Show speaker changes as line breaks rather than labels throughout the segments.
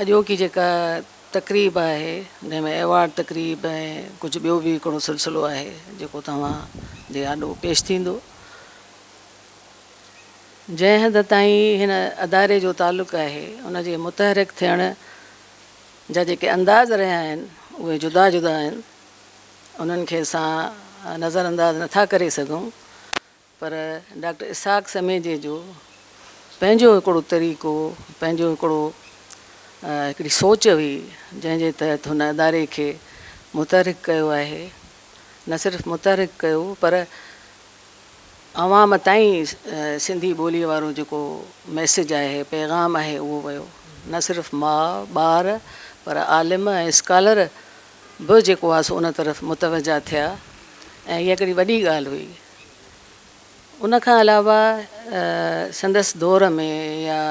اڄوڪي جيڪا تقريب آهي جنهن ۾ ايوارڊ تقريب ۽ ڪجهه ٻيو به هڪڙو سلسلو آهي جيڪو توهان جي آڏو پيش ٿيندو. جنهن حد تائين هن اداري جو تعلق آهي ان جي متحرڪ ٿيڻ جا جيڪي انداز رهيا آهن اهي جدا جدا آهن انهن کي اسان نظر انداز نٿا ڪري سگهون پر ڊاڪٽر اسحاق سميجي جو پنهنجو هڪڙو طريقو، پنهنجو هڪڙو هڪڙي سوچ هئي، جنهن جي تحت هن اداري کي متحرڪ ڪيو آهي. نه صرف متحرڪ ڪيو پر عوام تائين سنڌي ٻوليء وارو جيڪو ميسيج آهي، پيغام آهي اهو ويو. نه صرف ماء، ٻار پر عالم ۽ اسڪالر به جيڪو آهي سو ان طرف متوجه ٿيا ۽ اها هڪڙي وڏي ڳالهه هئي. ان کان علاوه سندس دور ۾ يا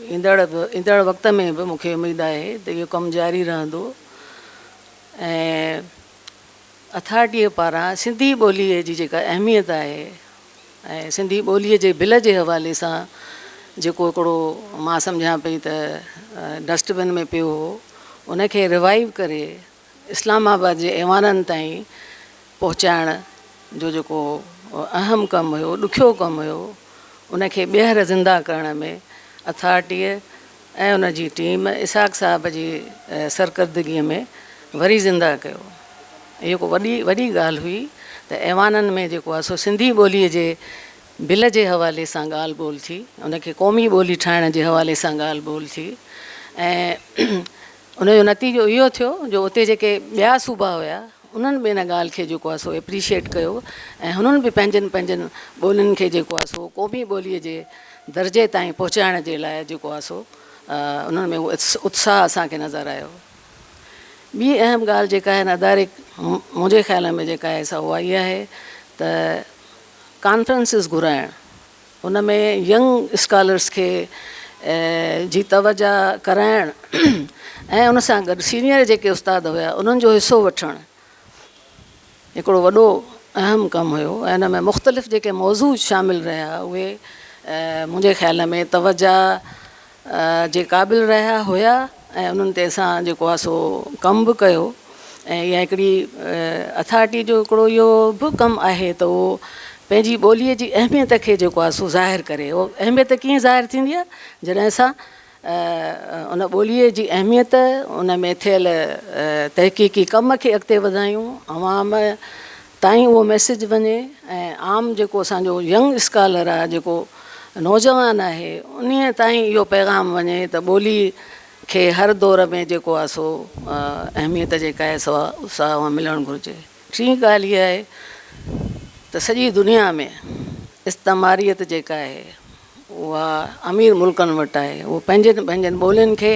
ايندڙ به ايندڙ وقت ۾ به مون کي اميد آهي ته اهو ڪم جاري رهندو ۽ اٿارٽيء پاران سنڌي ٻوليء جي جيڪا اهميت آهي ۽ سنڌي ٻوليء جي بل جي حوالي سان جيڪو هڪڙو مان سمجهان پئي ته ڊسٽ بن ۾ پيو هو ان کي ريوائيو ڪري اسلام آباد جي ايوانن تائين پهچائڻ جو جيڪو اهم ڪم هيو، ڏکيو ڪم هيو، ان کي ٻيهر زنده ڪرڻ ۾ اٿارٽيء ۽ ان جي ٽيم اسحاق صاحب جي سرڪردگيء ۾ وري زنده ڪيو. اهو ڪو وڏي وڏي ڳالهه هئي ته ايوانن ۾ جيڪو آهي سو سنڌي ٻوليء جي بل جي حوالي سان ڳالهه ٻولهه ٿي، ان کي قومي ٻولي ٺاهڻ جي حوالي سان ڳالهه ٻولهه ٿي ۽ ان جو نتيجو اهو ٿيو جو اتي جيڪي ٻيا صوبا هيا انهن به ان ڳالهه کي جيڪو آهي سو ايپريشيئيٽ ڪيو ۽ هنن به پنهنجن پنهنجن ٻولين کي جيڪو آهي سو قومي ٻوليء جي درجي تائين پهچائڻ جي لاء جيڪو آهي سو انهن ۾ اهو اتساهه اسان کي نظر آيو. ٻي اهم ڳالهه جيڪا هن اداري منهنجي خيال ۾ جيڪا آهي سا اها اها آهي ته ڪانفرنسز گهرائڻ ان ۾ ينگ اسڪالرس کي جي توجه ڪرائڻ ۽ ان سان گڏ سينيئر جيڪي استاد هيا انهن جو حصو وٺڻ هڪڙو وڏو اهم ڪم هيو ۽ ان ۾ مختلف جيڪي موضوع شامل رهيا اهي منهنجي خيال ۾ توجه جي قابل رهيا هيا ۽ انهن تي اسان جيڪو آهي سو ڪم به ڪيو ۽ اها هڪڙي اٿارٽي جو هڪڙو اهو به ڪم آهي ته اهو پنهنجي ٻوليء جي اهميت کي جيڪو آهي سو ظاهر ڪري اهو اهميت ڪيئن ظاهر ٿيندي آهي جڏهن اسان ان ٻوليء جي اهميت ان ۾ ٿيل تحقيقي ڪم کي اڳتي وڌايون عوام تائين اهو ميسيج وڃي ۽ عام جيڪو اسان جو ينگ اسڪالر آهي جيڪو نوجوان آهي انهي تائين اهو پيغام وڃي ته ٻولي کي هر دور ۾ جيڪو آهي سو اهميت جيڪا آهي سا سا اها ملڻ گهرجي. ٽين ڳالهه اها آهي ته سڄي دنيا ۾ استعماريت جيڪا آهي اها امير ملڪن وٽ آهي اهي پنهنجين پنهنجين ٻولين کي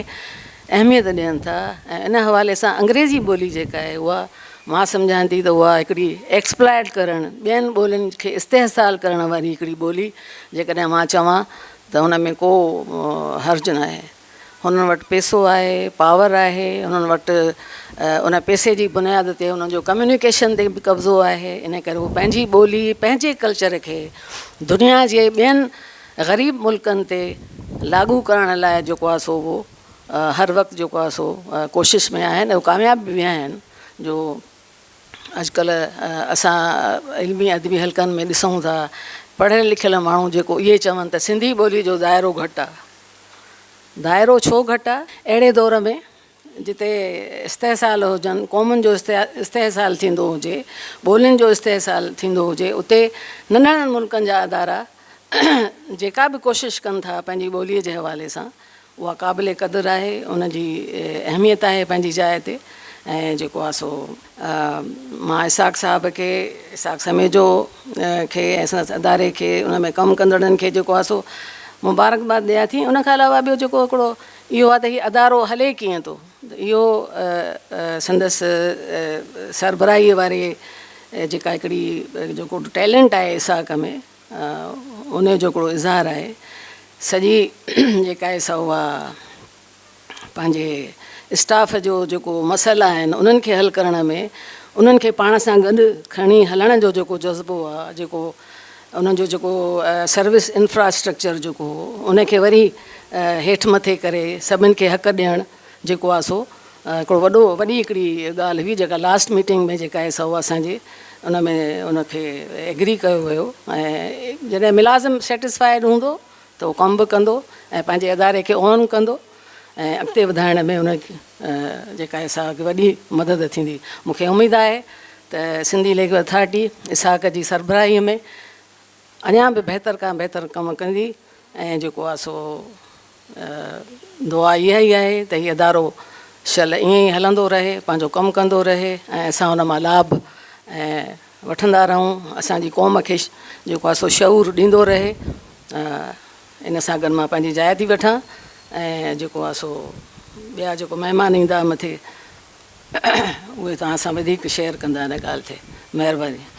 اهميت ڏين ٿا ۽ ان حوالي سان انگريزي ٻولي جيڪا آهي اها مان سمجهان ٿي ته اها هڪڙي ايڪسپلائٽ ڪرڻ ٻين ٻولين کي استحصال ڪرڻ واري هڪڙي ٻولي جيڪڏهن مان چوان ته ان ۾ ڪو حرج ناهي. هنن وٽ پئسو آهي، پاور آهي، هنن وٽ ان پئسي جي بنياد تي هنن جو ڪميونيڪيشن تي به قبضو آهي، ان ڪري هو پنهنجي ٻولي، پنهنجي ڪلچر کي دنيا جي ٻين غريب ملڪن تي لاڳو ڪرڻ لاء جيڪو آهي سو اهو هر وقت جيڪو آهي سو ڪوشش ۾ آهن ۽ ڪامياب به ويا آهن جو اڄڪلهه اسان علمي ادبي حلقن ۾ ڏسون ٿا پڙهيل لکيل ماڻهو جيڪو اهي چون ته سنڌي ٻولي جو دائرو گهٽ آهي. دائرو ڇو گهٽ آهي؟ اهڙي دور ۾ جتي استحصال هجن، قومن جو استحصال ٿيندو هجي، ٻولين جو استحصال ٿيندو هجي، اتي ننڍڙن ملڪن جا ادارا جيڪا به ڪوشش ڪن ٿا پنهنجي ٻوليء جي حوالي سان اها قابل قدر آهي، ان جي اهميت آهي پنهنجي جاء تي ۽ جيڪو آهي سو مان اسحاق صاحب کي، اسحاق سميجو کي ۽ سندس اداري کي ان ۾ ڪم ڪندڙن کي جيڪو آهي سو مبارڪباد ڏيان ٿي. ان کان علاوه ٻيو جيڪو هڪڙو اهو آهي ته هي ادارو هلي ڪيئن ٿو ته اهو سندس سربراهي واري جيڪا هڪڙي جيڪو ٽيلنٽ آهي اسحاق ۾ ان جو هڪڙو اظهار آهي. سڄي جيڪا آهي سا اها پنهنجي اسٽاف جو جيڪو مسئلا آهن انهن کي حل ڪرڻ ۾ انهن کي پاڻ سان گڏ کڻي هلڻ جو جيڪو جذبو آهي جيڪو انهن جو جيڪو سروس انفراسٽرڪچر جيڪو هو ان کي وري هيٺ مٿي ڪري سڀن کي حق ڏيڻ جيڪو آهي سو هڪڙو وڏو وڏي هڪڙي ڳالهه هئي جيڪا لاسٽ ميٽنگ ۾ جيڪا آهي سو اسان جي ان ۾ ان کي ايگري ڪيو ويو ۽ جڏهن ملازم سيٽسفائيڊ هوندو ته هو ڪم به ڪندو ۽ پنهنجي اداري کي اون ڪندو ۽ اڳتي وڌائڻ ۾ ان جيڪا آهي سا وڏي مدد ٿيندي. مون کي اميد آهي ته سنڌي لينگويج اٿارٽي اسحاق جي سربراهي ۾ اڃا به بهتر کان بهتر ڪم ڪندي ۽ جيڪو آهي سو دعا اها ئي آهي ته هي ادارو شل ائين ئي هلندو رهي پنهنجو ڪم ڪندو رهي ۽ اسان ان مان لاڀ ۽ وٺندا رهون اسان جي قوم کي جيڪو آهي سو شعور ڏيندو رهي ان سان گڏ مان پنهنجي جاء ٿي وٺان ۽ جيڪو آهي سو ٻيا جيڪو مهمان ايندا مٿي اهي توهان سان وڌيڪ شيئر ڪندا ان ڳالهه تي مهرباني.